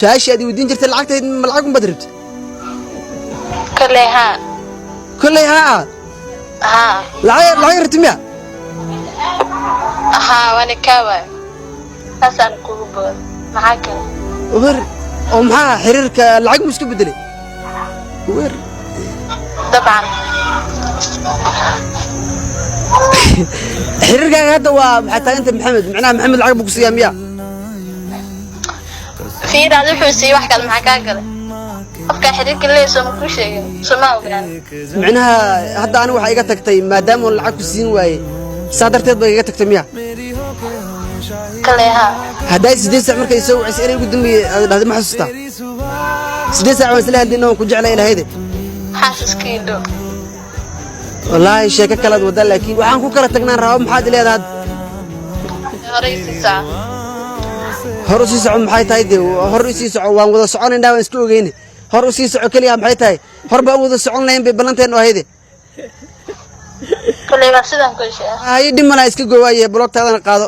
Su-aashii aad i weydiin jirtay lacagtayd, ma lacag unbaad rabtay? Kolley haa. Kolley haa? Haa. Lacag rabti miya? Haa, waana kaa waayo, saasaan kugu booda. Maxaa kale? Wer, oo maxaa xiriirka lacag mu isku bedelay? Wer. Dabcan. Xiriirkaaga hadda waa maxay tahay inta Maxamed, macnaha Maxamed lacag buu ku siiyaa miya? Fiiraad wuxuu siiyey wax kale, maxaa kaa galay? Qofkaa xiriirka leeyahay soo ma kuu sheegin? Soo ma ogaan? Macnaha hadda aniga waxaa iga tagtay maadaama oon lacag ku siin waayey, saa darteed bay iga tagtay miya? Kolley haa. Haddaay 8 saac markay soo wacisay inay ugu dambeeyey aad dhahday, ma xasuustaa? 8 saac waan isla hadlayna, waan ku jeclay ilahayde. Xaasaskii dhow. Wallaahi sheeko kalaad wadaa, laakiin waxaan ku kala tagnaan rabaa. Maxaad leedahay? Horey sii soco. Hor u sii soco maxay tahay dee? Hor u sii soco, waan wada soconaynaa, waan iska ogeyne. Hor u sii soco keliya maxay tahay? Hor baan wada socon lahayn bay ballanteenu ahayde. Kolley waa sidaan kuu sheegay. Haye, dhib malaha, iska gowaaye, block-taadana qaado.